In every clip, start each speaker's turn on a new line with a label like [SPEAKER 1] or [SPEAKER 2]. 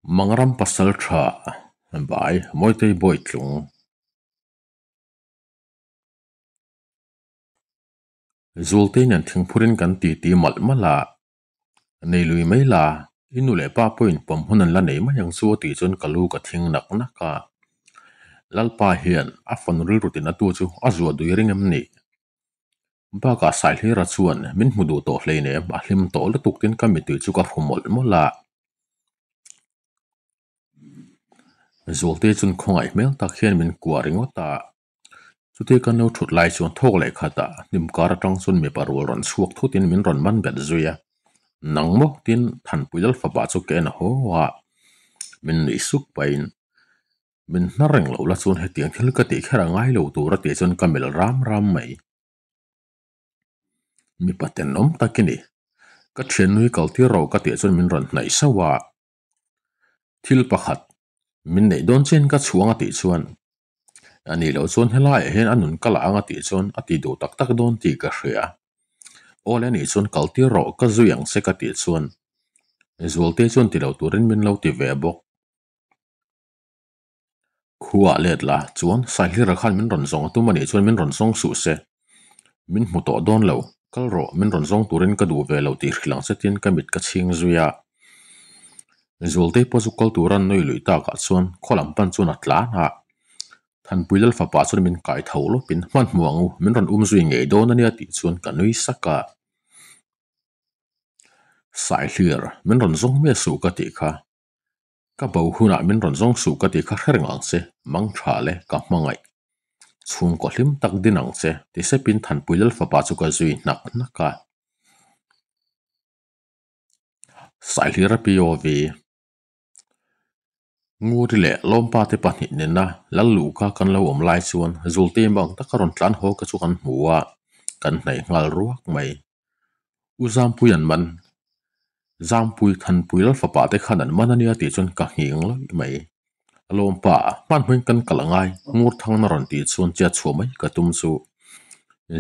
[SPEAKER 1] Mangram pasal tha bai Mawitei Bawitlung. Zualtei nen thingphurin kan titi malh malh a, Nei lui mai la, i nu leh pa pawhin pawm hun an la nei mai ang chu a tih chuan ka lu ka thing nak nak a. Lalpa hian a fanu rilru tina tu chu a zuah dui ring em ni? Bakah Saihlira chuan min hmu duh tawh hleinem, a hlim tawh lutuk tin ka mittui chu ka hru mawlh mawlh a. Zualtei chuan khawngaih hmel tak hian min kuah ringawt a. Chutia kan lo thut lai chuan thawk leh khatah hnim kar atang chuan mipa rual rawn chhuak thutin min rawn man bet zui a. Nang maw? Tin Thanpui Lalfapa chu ka en haw a, min nuih suk pahin min hnar reng lo la chuan hetiang thil ka tih kher a ngai lo tur a tih chuan ka melh ram ram mai. Mipa tenawm tak i ni. Ka thiannui kal tir ro ka tih chuan min rawn hnaih sauh a. Thil pakhat, min neih dawn chian ka chhuang a tih chuan, a nih loh chuan helaiah hian a nun ka la ang a tih chuan a ti duh tak tak dawn tih ka hria. Aw le nih chuan kal tir rawh ka zui ang che ka tih chuan Zualte chuan ti lo turin min lo ti ve bawk. Khuaah let la chuan Saihlira khan min rawn zawng a tum a nih chuan min rawn zawng suh se. Min hmu tawh dawn lo, kal rawh, min rawn zawng turin ka duh ve lo tih hrilh ang chetin ka mit ka chhing zui a. Zualtei pawh chu kal tura nui luih takah chuan khaw lam pan chuan a tlan a. Thanpui Lal fapa chuan min kai tho lawpin hmanhmawh ang u, min rawn um zui ngei dawn a nia tih chuan ka nui sak a. Saihlir, min rawn zawng miah suh ka tih kha. Ka bo hunah min rawn zawng suh ka tih kha hre reng ang che, mang tha le, ka hmangaih. Chhungkaw hlim tak din ang che, ti sepin Thanpui Lal fapa chu ka zui hnak hnak a. Saihlira POV. Nguri leh Lawmpa te pahnih nena Lal Luhka kan lo awm lai chuan Zulte mang taka rawn tlan haw ka chu kan hmu a, kan hnaih nghal ruak mai. U Zampui an man. Zampui Thanpui Lal fapa te khan an man a nia tih chuan ka nghing lawih mai. A lawmpa, hmanhmawin kan kal angai, ngur thangna rawn tih chuan chiat chhuah mai ka tum chu.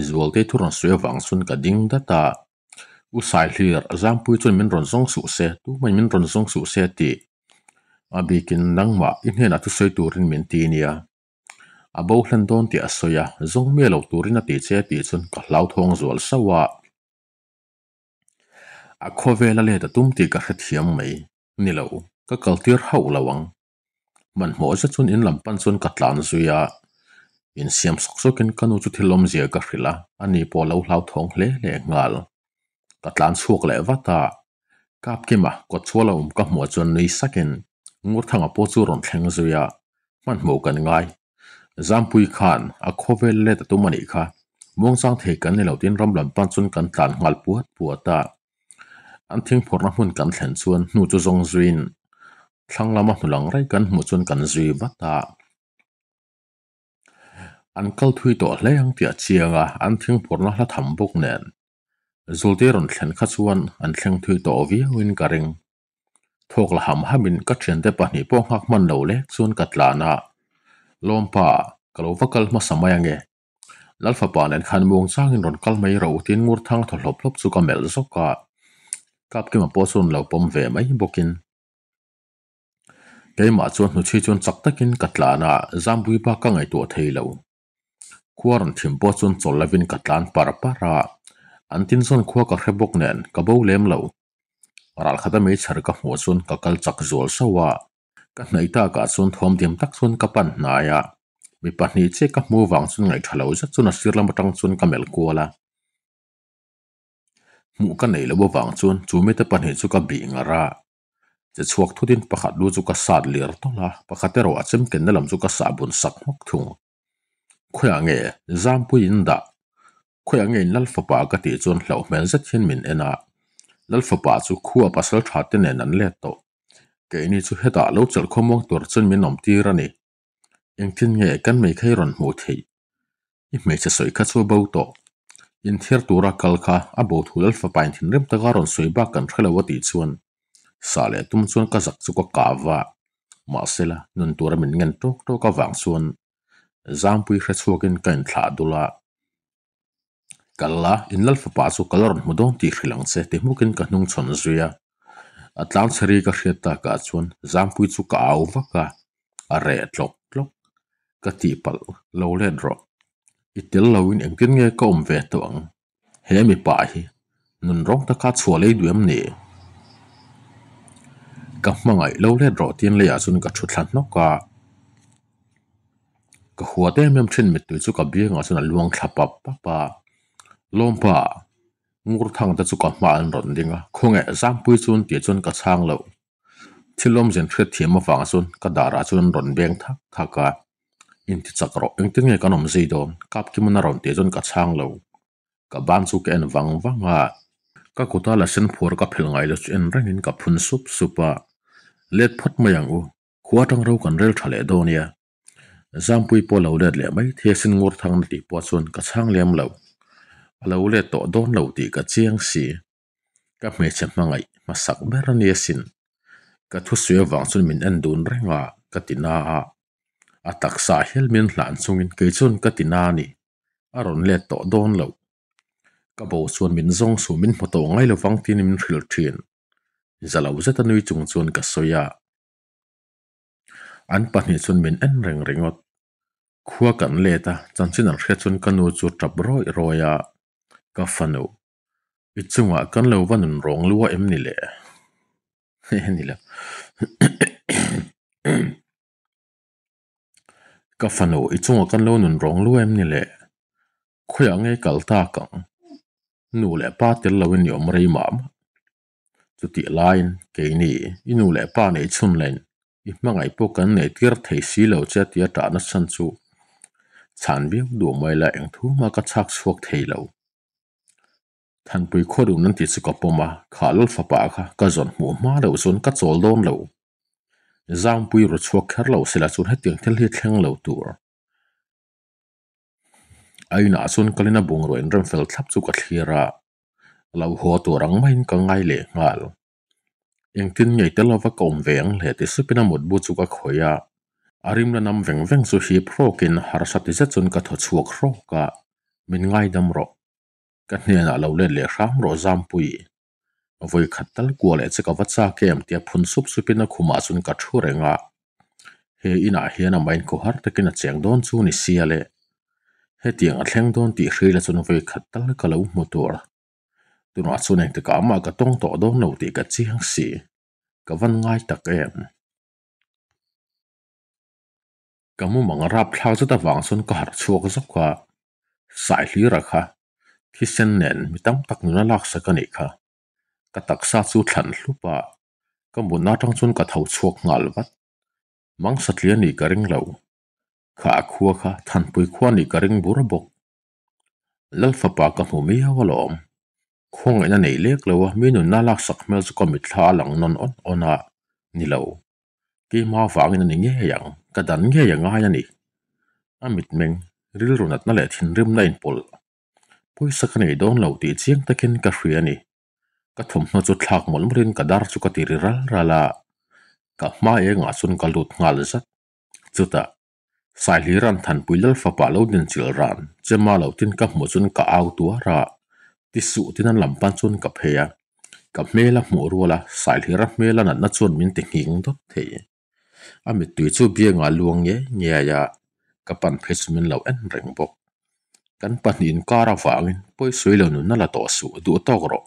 [SPEAKER 1] Zualte thu rawn sawi avang chuan ka ding dat a. U Saihlir, Zampui chuan min rawn zawng suh se, tumah min rawn zawng suh se tih. A bikin nangmah i hnenah thusawi turin min ti nia. A bo hlen dawn tih a sawi a, zawng miah lo turin a ti che tih chuan ka hlauthawng zual sauh a. A khawvel a let a tum tih ka hrethiam mai. Ni lo, ka kaltir hauh lo ang. Hmanhmawh zet chuan in lam pan chuan ka tlan zui a, insiam sawk sawkin ka nu chu thil awmzia ka hrilh a, ani pawh a lo hlauthawng hle hle nghal. Ka tlan chhuak leh vat a, Kapkima kawtchhuala awm ka hmuh chuan nui sakin Ngurthanga pawh chu rawn thleng zui a, hmanhmawh kan ngai. Zampui khan a khawvel let a tum a nih kha, muangchang thei kan ni lo tiin ram lam pan chuan kan tlan nghal puat puat a. An thingphawrhna hmun kan thlen chuan hnu chu zawng zuiin thlang lama hnu lang rei kan hmuh chuan kan zui vat a. An kal thui tawh hle ang tih a chiang a, an thingphawrhna hla tham bawk nen Zulte rawn thlen kha chuan an thleng thui tawh viauin ka ring. Thawk la ham hamin ka thiante pahnih pawh nghak hman lo lek chuan ka tlan a, Lawmpa, ka lo va kal hmasa mai ange. Lalfapa nen khan muang changin rawn kal mai ro tiin ngur thang thaw hlawp hlawp chu ka melh zawk a, Kapkima pawh chuan lo pawm ve mai bawkin. Keimah chuan hnuchhui chuan chak takin ka tlan a, Zambui bak ka ngaihtuah thei lo. Khua rawn thim pawh chuan chawl lovin ka tlan par par a, an tin zawn khua ka hre bawk nen ka bo lem lo. Ral khata meichher ka hmuh chuan ka kal chak zual sauh a, ka hnaih takah chuan thawm diam tak chuan ka pan hnai a, mi pahnih chiah ka hmuh vang chuan ngaih tha lo zet chuan a sir lam atang chuan ka melh kual a. Hmuh ka neih loh avang chuan chu mite pahnih chu ka bih ngar a, Che chhuak thutin pakhat lu chu ka sat lir tawlh a, pakhat erawh a chem kenna lam chu ka sah bun sak hmawk thung. Khawiah nge Zampui in dah? Khawiah nge in Lalfapa ka tih chuan hlauh hmel zet hian min en a, Lalfapa chu khua pasal tha te nen an let tawh. Keini chu hetah lo chelh khawmuang tur chuan min awm tir a ni. Engtin nge kan meikhei rawn hmuh theih? I hmeichhe sawi kha chu a bo tawh. Inthiar tura kal kha a bo thu lal fapa in thinrim taka rawn sawi bak kan hre lo a tih chuan sa leh tum chuan ka zak chu ka kah va. Mahsela, nun tura min ngen tawk tawk avang chuan Zampui hre chhuakin ka inthlah dul a. Kal la, in lal fapa chu ka la rawn hmu dawn tih hrilh ang che ti hmukin ka hnung chhawn zui a. A tlang chhe ri ka hriat takah chuan Zangpui chu ka au vak a, a reh tlawk tlawk. Ka tihpalh lo let rawh. I tel loin engtin nge ka awm ve tawh ang? He mipa hi nun rawng taka chhuah lei duh em ni? Ka hmangaih lo let rawh tiin leiah chuan ka thu thla hnawk a. Ka huat em em thin mittui chu ka biangah chuan a luang thla pap pap a. Lawmpa, Ngurthang te chu ka hmaah an rawn ding a, khawnge Zampui chuan tih chuan ka chhang lo. Thil awmzia an hriat thiam avang chuan ka darah chuan an rawn beng thak thak a, Inti chak rawh, engtin nge kan awm zui dawn? Kapkiman a rawn tih chuan ka chhang lo. Ka ban chu ka en vang vang a, ka kuta la sen phuar ka phelh ngai lo chu en rengin ka phun sup sup a, Let phawt mai ang u, khua atang ro kan rel tha leh dawn nia. Zampui pawh lo let leh mai thei asin ngur thang na tih pawh chuan ka chhang lem lo. A lo let tawh dawn lo tih ka chiang si. Ka hmeichhe hmangaih hmasak ber a ni asin. Ka thusawi avang chuan min en dun reng a, ka ti na a. A taksa hial min hlan chungin kei chuan ka ti na a ni. A rawn let tawh dawn lo. Ka bo chuan min zawng suh min hmu tawh ngai lovang tiin min hrilh thin. Za lo zeta nui chung chuan ka sawi a. An pahnih chuan min en reng ringawt. Khua kan let a, chanchin an hriat chuan ka nu chu tap rawih rawih a, Ka fanu, i chungah kan lo va nun rawng lua em ni le? Ni lo. Ka fanu, i chungah kan lo nun rawng lua em ni le? Khawiah nge kal tak ang? Nu leh pa tel loin i awm rei mah mah. Chutih laiin keini i nu leh pa neih chhun len i hmangaih pawh kan neih tir thei si lo che tia ṭahna chhan chu chhan viau duh mai la eng thu hma ka chhak chhuak thei lo. Thanpui khuadun an tih chu ka pawm a, khah lal fapa kha ka zawn hmuh hma loh chuan ka chawl dawn lo. Zangpui ru chhuak kher lo sela chuan hetiang thil hi thleng lo tur. A inah chuan kalin a bungrua inrem fel thlap chu ka thlir a, lo haw tur ang maiin ka ngai leh nghal. Engtin ngei tel lova ka awm ve ang hle ti supin a mutbu chu ka khawih a, a rim la nam veng veng chu hip hrawkin harsa ti zet chuan ka thaw chhuak hrawk a, min ngaidam rawh. Ka hnenah lo let leh hram rawh Zampui. Vawi khat tal kua leh che ka va chak em tia phun sup supin a khumah chuan ka thu reng a. He inah hian a main khawhar takin a cheng dawn chu ni sia le. Hetiang a thleng dawn tih hri la chuan vawi khat tal ka lo hmu tur. Tunah chuan engtikah mah ka tawng tawh dawn lo tih ka chiang si. Ka van ngai tak em. Ka mumang rapthlak zet avang chuan ka harh chhuak zawk a, Saihlira kha thisen nen mi tam tak nuna laksak a nih kha. Ka taksa chu thlan hlup a, ka mutna atang chuan ka tho chhuak nghal vat. Mang satliah nih ka ring lo. Kha a khua kha Thanpui khua nih ka ring bur bawk. Lal fapa ka hmu miau alawm. Khawngaihna nei lek lo a, mi nunna laksak hmel chu ka mitthla a lang nawn awn awn a, ni lo. Keimah vangin a ni ngei ang, ka dan ngei a ngai a ni. A mitmeng, rilru natna leh thinrimna inpawlh. Pawisa ka nei dawn lo tih chiang takin ka hria a ni. Ka thawmhnaw chu thlak mawlh mawlhin ka dar chu ka ti ri ral ral a, ka hma engah chuan ka lut nghal zat. Chutah, Saihliran Thanpui Lal fapa lo din chilh ran, Chema lo tin ka hmuh chuan ka au tuar a, ti suh tin an lam pan chuan ka phei a. Ka hmel a hmuh rual a, Saihlira hmel a natna chuan min ti nghing dawt thei. A mittui chu biangah luang ngei ngei a, ka pan phei chu min lo en reng bawk. Kan pahnih inkar avangin pawisawi lo nunna la tawh suh, duh tawk rawh.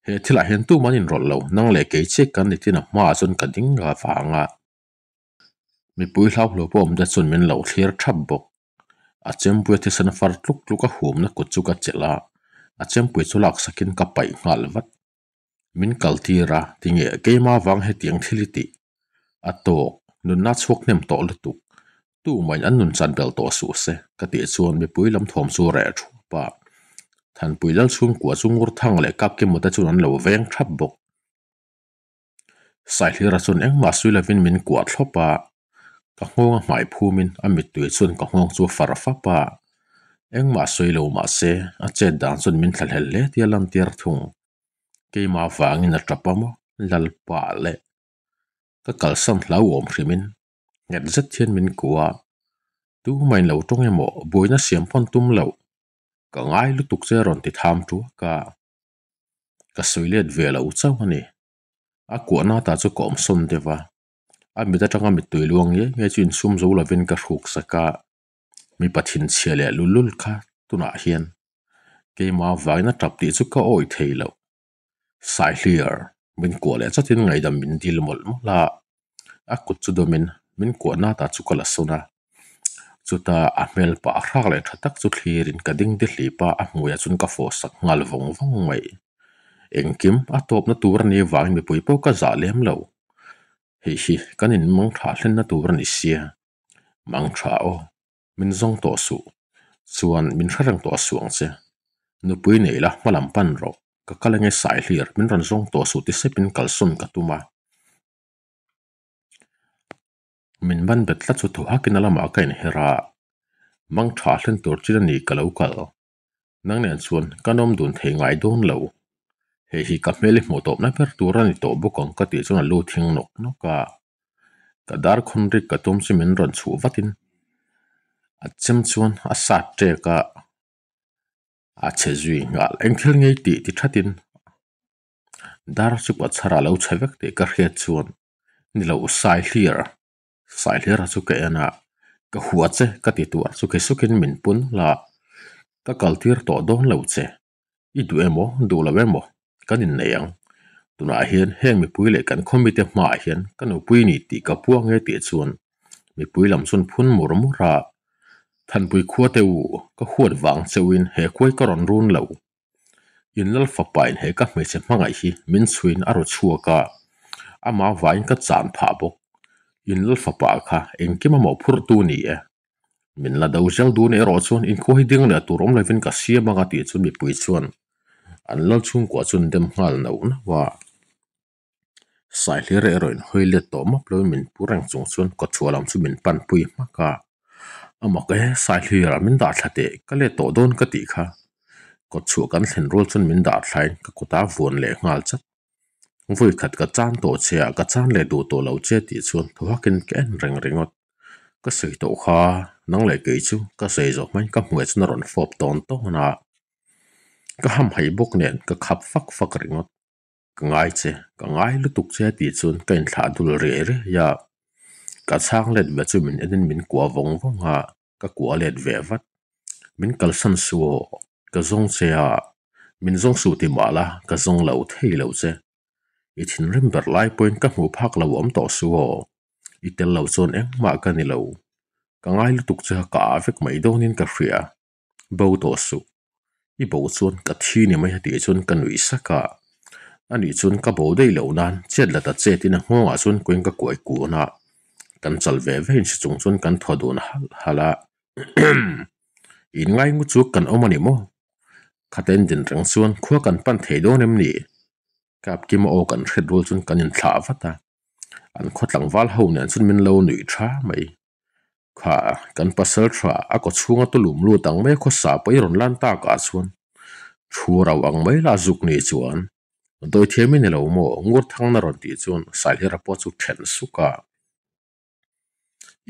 [SPEAKER 1] He thilah hian tuman inrawlh lo, nang leh kei chiah kan ni tin a hmaah chuan ka ding avang a. Mipui hlauhlo pawh awm te chuan min lo thlir thap bawk. A chempuia thisen far tluk tluk a humna kut chu ka chelh a, a chempui chu laksakin ka paih nghal vat. Min kal tir a, tinge keimah vang hetiang thil i tih? A tawk, nunna chhuak hnem tawh lutuk. Tumahin an nun chan bel tawh suh se, ka tih chuan mipui lam thawm chu reh thuap a. Thanpui Lalchhungkua chu Ngurthang leh Kapkimute chuan an lo veng thap bawk. Saihlira chuan engmah sui lovin min kuah thlawp a, ka nghawng a hmai phumin a mittui chuan ka nghawng chu a far fap a, engmah sawi lo mah se a chet dan chuan min thlahlel hle tia lantir thung. Keimah vangin a tap a maw Lalpa leh ka kalsan hlauhawm hrimin nghet zet hian min kuah a, tumahin lo tawng emaw buaina siam pawn tum loh ka ngai lutuk che a rawn ti tham tuak a, ka sawi let ve lo chauh a ni. A kuahna ta chu ka awm sawn deuh a, a mit atanga mittui luang nge nge chu insum zo lovin ka hruk sak a, mipa thinchhia leh lulul kha tunah hian keimah avangin a tap tih chu ka awih thei lo. Saihlir, min kuah leh chatin ngaihdam min dil mawlh mawlh a, a kut chu dawmin min kuahna ta chu ka la sawn a, chutah a hmel pah hrak leh tha tak chu thlirin ka ding di hlip a, a hmuiah chuan ka fawh sak nghal vawng vawng mai. Engkim a tawpna tur a nih avangin mipui pawh ka zah lem lo. Hei hi kan in mang tha hlenna tur a ni sia. Mang tha aw, min zawng tawh suh. Chuan min hre reng tawh suh ang che. Nupui nei la hma lam pan rawh. Ka kal ange sai hlir, min rawn zawng tawh suh ti sepin kalsawn ka tum a. Min ban bet tlat chu thaw hakin a lamah ka inher a. Mang tha hlen tur chin a ni ka lo kal. Nang nen chuan ka nawm dun thei ngai dawn lo. Hei hi ka hmel i hmuh tawpna ber tur a ni tawh bawk ang ka tih chuan a lu thing nawk nawk a. Ka dar khawn rik ka tum chu min rawn chhuh vatin a chem chuan a sat ṭek a, a chhe zui nghal. Eng thil ngei tih ti thatin dar chu ka chhar a lo chhe vek tih ka hriat chuan ni lo sai hlir. Saihlera chu ka en a, Ka hua che ka ti tuar chu khi sukin min pun la, ka kal tir tawh dawn lo che. I duh emaw, duh lo emaw, kan innei ang. Tunah hian heng mipui leh kan khawmite hmaah hian ka nupui ni tih ka puang e tih chuan mipui lam chuan phun mur mur a, Thanpui khua te u, ka huat vang cheuhin he khuai ka rawn run lo. In lal fapain he ka hmeichhe hmangaih hi min chhuiin a raw chhuak a, amah vaiin ka chan phah bawk. In lal fapa kha engkim a mawhphurh tu ni e. Min la do zel dun erawh chuan inkhua hi ding leh tur awm lovin ka siam ang a tih chu mipui chuan an lal chhungkua chu an dem nghal nauh nauh a. Saihlir erawh in hawi let tawh map lovin min pu reng chung chuan kawtchhuah lam chu min pan pui hmak a. A mak e, Saihlir ah min dah thla teh, ka let tawh dawn ka tih kha. Kawtchhuah kan thlen rual chuan min dah thlain ka kut a vuan leh nghal chat. Vawi khat ka chan tawh che a, ka chan leh duh tawh lo che tih chuan thaw hakin ka en reng ringawt. Ka sawi tawh kha, nang leh kei chu ka sawi zawh hmain ka hmuh chuan a rawn fawp tawn tawn a. Ka hamhaih bawk nen ka khap fak fak ringawt. Ka ngai che, ka ngai lutuk che tih chuan ka inthlah dul riai riai a, ka chhang let ve chu min enin min kuah vawng vawng a, ka kuah let ve vat. Min kalsan suh aw, ka zawng che a, min zawng suh ti mah la, ka zawng lo thei lo che. I thinrim ber lai pawhin ka hmuh phak lo awm tawh suh aw, i tel lo chuan engmah ka ni lo. Ka ngai lutuk che a, ka ah vek mai dawnin ka hria. Bo tawh suh. I bo chuan ka thi ni mai a tih chuan ka nuih sak a. Anih chuan ka bo daih loh nan chet la ta chetin a nghawngah chuan kuain ka kuai kun a. Kan chal ve ve in si chung chuan kan thaw dun halh halh a. In ngai ngu chu kan awm a ni maw? Khaten din reng chuan khua kan pan thei dawn em ni? Kap Kima aw kan hriat rual chuan kan inthlah vat a. An khaw tlangval ho nen chuan min lo nuih tha mai. Kha, kan pasal tha a kaw chhunga tulum lut ang mai khawsa pawh i rawn lan tak ah chuan thu rau ang mai la zuk ni chuan dawithiam i ni lo maw ngur thang na rawn tih chuan Sailhera pawh chu then suk a.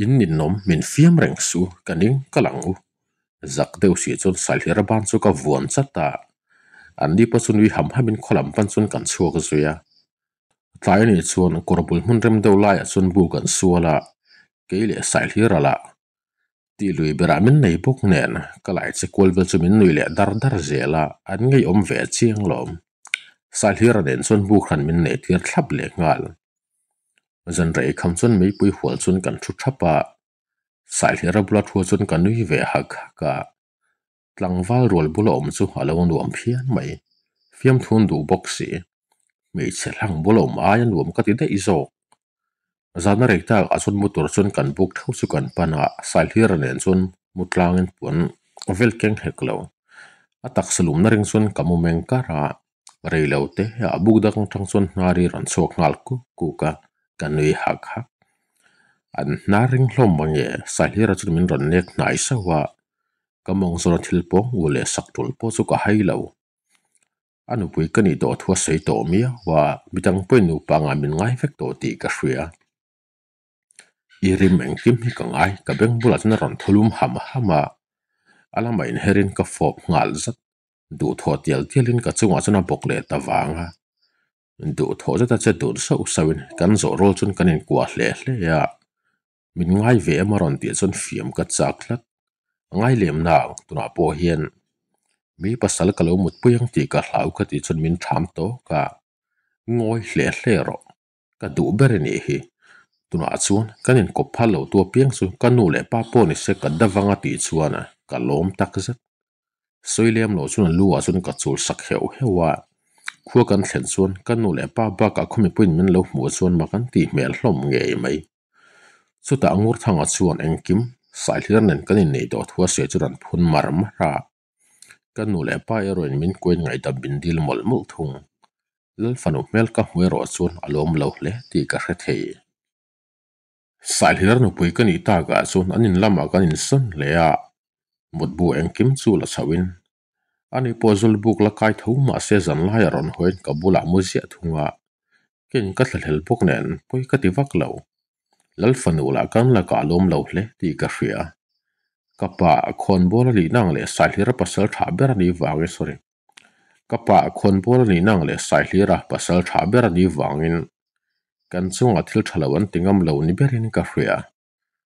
[SPEAKER 1] In ninawm min fiam reng suh ka ning ka lang u. Zak deuh si chuan Sailhera ban chu ka vuan chat a, an ni pawh chu nui ham ham in khaw lam pan chuan kan chhuak zui a. Tlai anih chuan kawr bul hmun rem deuh laiah chuan bu kan sual a, kei leh Saihlir ala tih lui berah min nei bawk nen ka lai che kual vel chu min nui leh dar dar zel a, an ngeiawm ve chiang lawm. Saihlira nen chuan bu khan min nei tir thlap leh nghal. Zan rei kham chuan meipui hual chuan kan thu thap a, Saihlira bula thua chuan ka nui ve hak hak a. Tlangval rual bula awm chu a lo nuam phian mai. Fiamthun duh bawk si. Hmeichhe hlang bula awm aia nuam ka ti daih zawk. Zana rei tak ah chuan mu tur chuan kan buk theuh chu kan pan a, Sailhira nen chuan mu tlangin puan vel keng hek lo. A taksa lumna ring chuan ka mu meng kar a, rei lo te ah buk dang atang chuan hnar i rawn chhuak nghal kuk kuk a, ka nui hak hak. An hnar ring hlawm mange Sailhira chuan min rawn nek hnai sauh a, Ka mawng zawna thil pawng u leh sak tul pawh chu ka hai lo. A nupui ka nih tawh thu a sawi tawh miau a, midang pawhin nupa angah min ngai vek tawh tih ka hria. I rim engkim hi ka ngai, ka beng bulah chuan a rawn thulum ham ham a, a lamah inherin ka fawp nghal zat. Duhthawh tial tialin ka chungah chuan a bawk leh ta vang a. Duhthawh zeta che dun sauh sauhin kan zawh rual chuan kan inkuah hle hle a, min ngai ve em a rawn tih chuan fiam ka chak tlat. A ngai lem nang tunah pawh hian mi pasal ka lo mutpui ang tih ka hlau ka tih chuan min tham tawk a, ngawi hle hle rawh. Ka duh ber a nih hi. Tunah chuan kan inkawp phal lo tu apiang chu ka nu leh pa pawh ni se ka davang a tih chuan ka lawm tak zet. Sawi lem loh chuan a lu ah chuan ka chul sak heuh heuh a. Khua kan thlen chuan ka nu leh pa bakah khaw mipuiin min lo hmuh chuan mak an tih hmel hlawm ngei mai. Chutah Ngurthanga chuan engkim Saihlir nen kan inneih tawh thu a sawi chu rawn phun mar mar a. Ka nu leh pa erawhin min kuain ngaihdam min dil mawlh mawlh thung. Lalfanu hmel ka hmu erawh chuan a lawm lo hle tih ka hre thei. Saihlir nupui ka nih takah chuan an in lamah kan insawn hle a, mutbu engkim chu la chhoin ani pawh Zulbuk la kai tho mahse zanlai a rawn hawiin ka bulah mu ziah thung a, keiin ka thlahlel bawk nen pawi ka ti vak lo. Lalfanu lah kan lakah a lawm lo hle tih ka hria. Ka pa khawnbawl a nihna ang leh Saihlira pasal tha ber a nih vangin sorry. Ka pa khawnbawl a nihna ang leh Saihlira pasal tha ber a nih vangin kan chungah thil tha lo an ti ngam lo ni berin ka hria.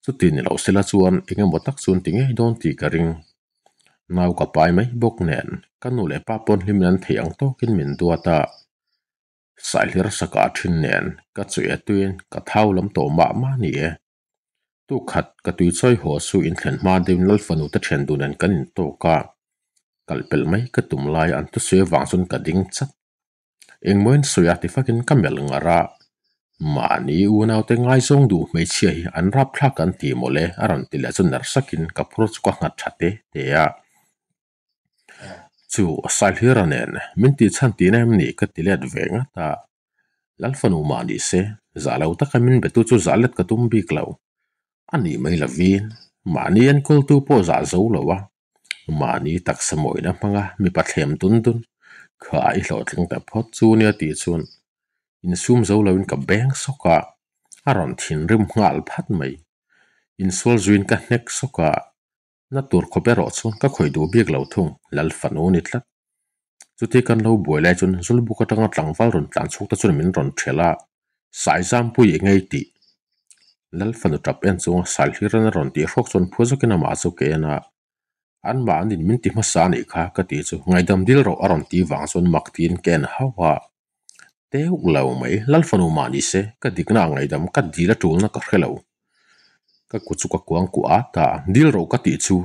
[SPEAKER 1] Chuti ni loh sela chuan eng emaw tak chu an ti ngei dawn tih ka ring. Nau ka pai mai bawk nen ka nu leh pa pawn hlimin an theih ang tawkin min duat a. Saihlir saka thin nen ka chuih a tuiin ka thau lam tawh mah mah ni e. Tukhat ka tui chawi haw su inthlen hma deuhin Lalfanu te thian duh nen kan intawk a, kalh pelh mai ka tum lai an thusawi avang chuan ka ding chat. Engmawiin sawi a ti fakin ka melh ngar a, mahni unaute ngaizawng duh hmeichhia hi an rapthlak an ti mawle a rawn ti leh chu ner sakin ka phur chu ka nghat tha te te a. Chu Sailhira nen min tih chhan tihna em ni ka ti let ve ngat a, Lalfanu mah ni se, zah lo taka min betu chu zah let ka tum bik lo. A nih mai lovin mahni enkawltu pawh zah zo lo a, mahni taksa mawina hmanga mipa thlem dun dun kha i hlawhtling ta phawt chu nia tih chuan insum zo loin ka beng sawk a, a rawn thinrim nghal phat mai. Insual zuiin ka hnek sawk a, Na tur khawp erawh chuan ka khawih duh bik lo thung, Lal fanu ni tlat. Chuti kan lo buai lai chuan Zulbuk atanga tlangval rawn tlan chhuk te chuan min rawn ṭhelh a, Saizampuii eng ei tih? Lal fanu ṭap en chunga Sailhliran a rawn tih hrawk chuan phu zawkin amah chu ke en a, Anmah an in min ti hmasa a nih kha ka tih chu ngaidam dil rawh a rawn tih vang chuan mak tiin ka en hauh a. Teuh lo mai, Lal fanu mah ni se, ka dikna a ngaihdam ka dil a ṭulna ka hre lo. Ka kut chu ka kuang kuah at a, dil rawh ka tih chu.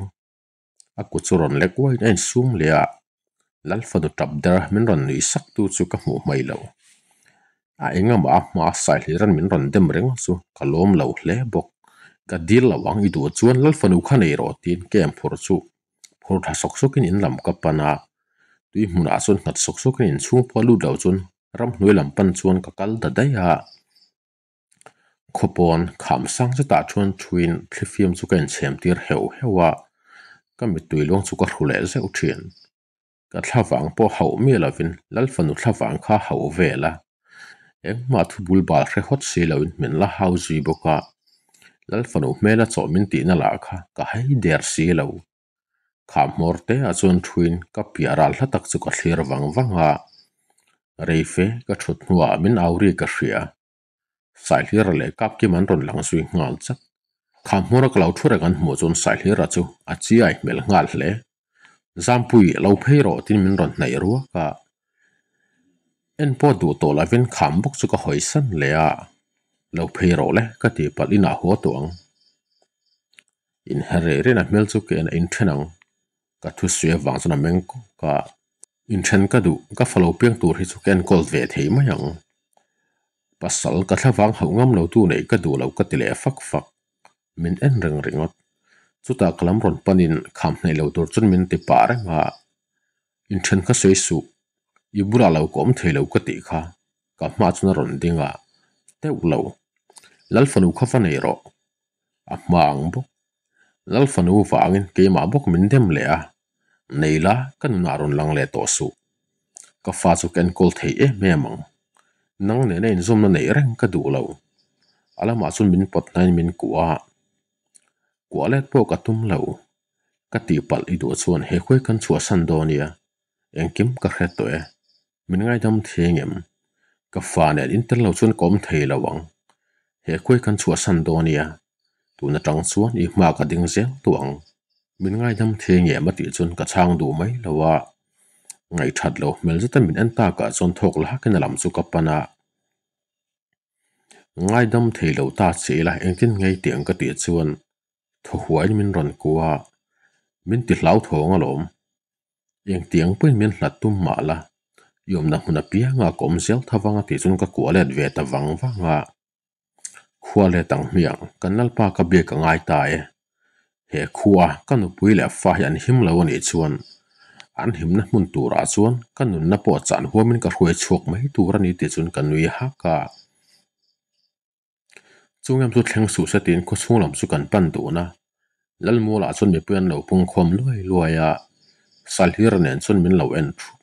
[SPEAKER 1] A kut chu rawn lek uaiin a insum leh a, Lal fanu ṭap der min rawn nuih sak tu chu ka hmuh hmai lo. A engamah a hma Saihliran min rawn dem reng chu ka lawm lo hle bawk. Ka dil lo ang i duh chuan Lal fanu kha nei rawh tiin ka em phur chu phur tha sawk sawkin in lam ka pan a, tui hmunah chuan nghat sawk sawkin inchhung pawh lut lo chuan ramhnuai lam pan chuan ka kal ta daih a. Khawpawn kham sang zetah chuan thuin thlifim chu ka inchhem tir heuh heuh a, ka mittui luang chu ka hru leh zeuh thin. Ka thlavang pawh hauh miah lovin Lalfanu thlavang kha hauh vel a, engmah thu bul bal hre hawt si loin min la hau zui bawk a, Lalfanu hmela chawh min tihna lah kha ka hai der si lo. Kham hmawr te ah chuan thuin ka piah ral hla tak chu ka thlir vang vang a, reife ka thut hnuah min au ri ka hria. Saihlira leh Kapkim an rawn lang zui nghal chat. Kha hmawra ka lo thu reng an hmuh chuan Saihlira chu a chiai hmel nghal hle. Zampui lo phei rawh tiin min rawn hnaih ruak a. En pawh duh tawh lovin kham bawk chu ka hawi san leh a. Lo phei rawh le ka tih palh inah haw tawh ang. Inher reh rehna hmel chu ka en a inthen ang. Ka thusawi avang chuan a meng kawk a. Inthen ka duh, ka fa lo piang tur hi chu ka enkawl ve thei mai ang. Pasal ka thlavang hauh ngam lo tu neih ka duh lo ka ti leh fak fak. Min en reng ringawt. Chutah ka lam rawn panin kham hnaih lo tur chuan min ti pah reng a. Inthen kha sawi suh, i bulah lo ka awm thei lo ka tih kha. Ka hma chuan a rawn ding a, teuh lo. Lalfanu kha va nei rawh. A hma ang bawk. Lalfanu vangin keimah bawk min dem leh a, nei la ka nunah rawn lang leh tawh suh. Ka fa chu ka enkawl thei em em ang. Nang nena inzawmna neih reng ka duh lo. A lamah chuan min pawt hnain min kuah a, kuah let pawh ka tum lo. Ka tihpalh i duh chuan he khuai kan chhuahsan dawn nia, engkim ka hre tawh e. Min ngaidam thei ngem? Ka fa nen in tel lo chuan ka awm thei lo ang. He khuai kan chhuahsan dawn nia, tun atang chuan i hma ka ding zel tawh ang. Min ngaidam thei ngem a tih chuan ka chhang duh mai lo a. Ngaihthat lo hmel zeta min en takah chuan thawk la hakin a lam chu ka pan a. Ngaidam thei lo ta che ila engtin ngei tih ang ka tih chuan thaw huaiin min rawn kuah a, min ti hlauthawng alawm. Engtiang pawhin min hlat tum mah la, i awmna hmun apianga ka awm zel tha vang a tih chuan ka kuah let ve ta vang vang a. Khua let ang hmiang, kan Lalpa ka biak a ngai ta e. He khua ka nupui leh fa hi an him lo a nih chuan an himna hmun turah chuan ka nunna pawh chan huamin ka hruai chhuak mai tur a ni tih chuan ka nui hak a. Chung em chu thleng suh se tiin khawchhung lam chu kan pan dun a, Lalmualah chuan mipui an lo pungkhawm luai luai a, Salhira nen chuan min lo en thup.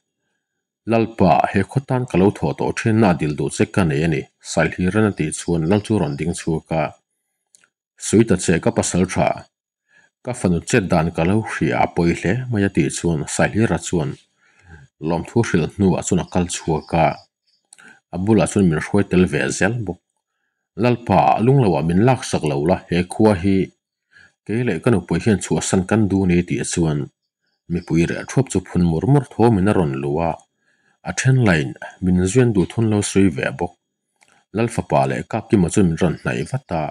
[SPEAKER 1] Lalpa, he khaw tan ka lo thawh tawh thin na dil duh che ka nei a ni, Salhiran a tih chuan Lal chu rawn ding chhuak a. Sui ta che ka pasal tha, ka fanu chet dan ka lo hria a pawi hle mai a tih chuan Sailira chuan lawmthu hrilh hnuah chuan a kal chhuak a, a bulah chuan min hruai tel ve zel bawk. Lalpa, lungloah min laksak lo la, he khua hi kei leh ka nupui hian chhuahsan kan duh ni tih chuan mipui reh thuap chu phun mur mur thawmin a rawn luh a, a then lain min zuian duh thun lo sawi ve bawk. Lalfapa leh Kapkima chuan min rawn hnaih vat a,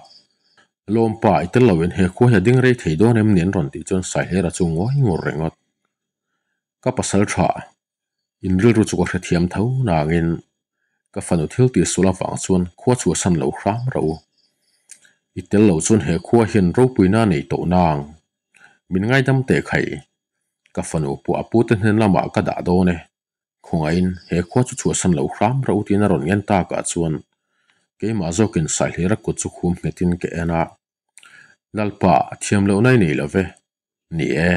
[SPEAKER 1] Lawmpa, i tel loin he khua hi a ding rei thei dawn em ni an rawn tih chuan Saihlera chu ngawi ngur ringawt. Ka pasal tha, in rilru chu ka hrethiam tho nangin ka fanu thil tih sual avang chuan khua chhuahsan lo hram ro. I tel lo chuan he khua hian ropuina a nei tawh nang. Min ngaidam teh khai, ka fanu pawh a pute hnen lamah ka dah dawn e. Khawngaihin he khua chu chhuahsan lo hram reuh tiin a rawn ngen takah chuan keimah zawkin Saihlira kut chu khum nghetin ka en a, Lalpa, thiam lohna i nei lo ve. Ni e,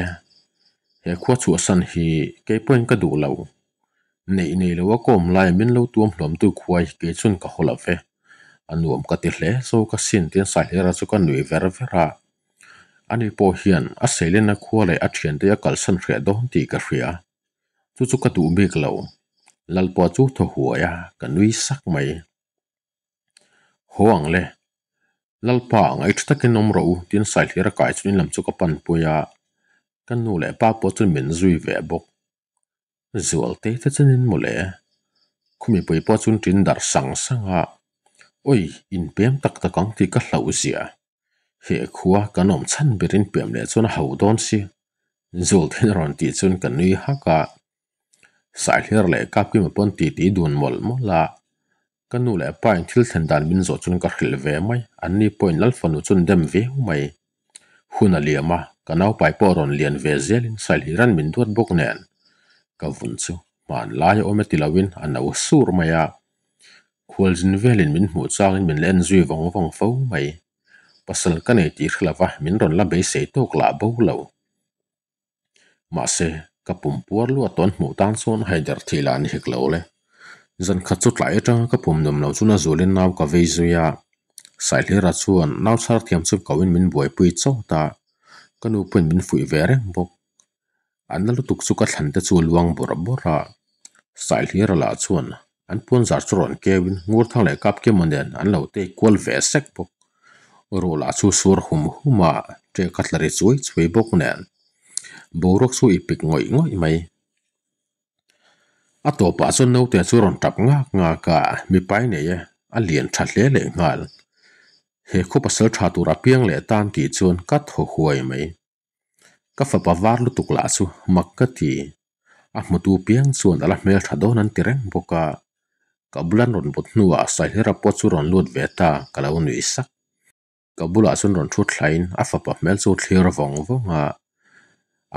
[SPEAKER 1] he khua chhuahsan hi kei pawhin ka duh lo. Neih nei lo a kawm lai min lo tuam hlawmtu khua hi kei chuan ka haw lo ve. A nuam ka ti hle zawk asin tiin Saihlira chu ka nui ver ver a. Ani pawh hian a seilenna khua leh a thiante a kalsan hreh dawn tih ka hria. Chu chu ka duh bik lo. Lalpa chu thaw huai a, ka nui sak mai. Haw ang le. Lalpa, ngaih tha takin awm rawh u, tiin Saihlir a kai chuan in lam chu ka panpui a, ka nu leh pa pawh chuan min zui ve bawk. Zualte te chuan maw le. Khumipui pawh chuan ṭin darh sang sang a, Awi, inpem tak tak ang tih ka hlauh zia. He khua kan awm chhan berin piam leh chuan a ho dawn si. Zulthin a rawn tih chuan ka nui hak a. Saihlir leh Kapkima pawn titi dun mawlh mawlh a. Ka nu leh pa in thil thlen dan min zawh chuan ka hrilh ve mai. An ni pawhin Lalfanu chuan dem viau mai. Hun a liam a, ka naupai pawh a rawn lian ve zelin Saihliran min duat bawk nen. Ka vun chu hmanlai a awm e ti loin a no sur mai a. Khualzin velin min hmuh changin min la en zui vawng vawng fo mai. Pasal ka nei tih hre lova min rawn la beisei tawk lah bo lo. Mahse, ka pum puar luat tawn hmuh tan chuan haider thih lah ni hek lo le. Zan khat chu tlai atanga ka pum nawm lo chuan a zulin nau ka vei zui a. Saihlira chuan nau chhar thiam chu koin min buaipui chawt a, ka nu pawhin min fuih ve reng bawk. A na lutuk chu ka thlan te chu luang bawrh bawrh a, Saihlira lah chuan an puanzar chu rawn keuin Ngurthang leh Kapkima nen an lo tei kual ve sek bawk. Ruah lah chu sur hum hum a, ṭek a tla ri chuai chuai bawk nen boruak chu i pik ngawih ngawih mai. A tawpah chuan naute chu rawn tap ngak ngak a, mipai nei e, a lian tha hle leh nghal. He khaw pasal tha tur a piang leh tan tih chuan ka thaw huai mai. Ka fapa var lutuk lah chu mak ka ti. A hmutu piang chuan a la hmel tha dawn an ti reng bawk a. Ka bulan rawn but hnuah Sailhera pawh chu rawn lut ve ta, ka lo nuih sak. Ka bulah chuan rawn thu thlain a fapa hmel chu thlir vawng vawng a.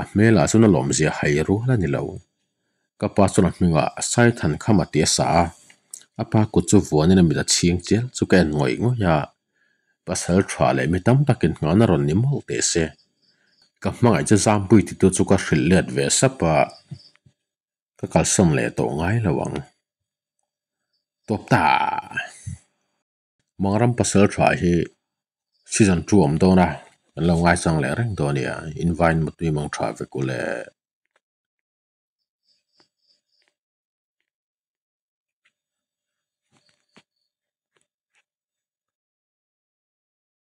[SPEAKER 1] A hmelah chuan a lawmzia hai rual a ni lo. Ka pa chuan a hmingah Saithan Khama tih a sa a, a pa kut chu vuanin a mit a chhing chial chu ka en ngawih ngawih a. Pasal tha leh mi tam takin nghahna rawn ni mawlh teh se. Ka hmangaih chu Zampui titu chu ka hrilh let ve sap a, ka kalsan leh tawh ngai lo ang. Tawp ta! Mangram pasal tha hi season 2 awm dawn a, kan lo ngaichang leh reng dawn a nia, invine mutui mang tha vek u le.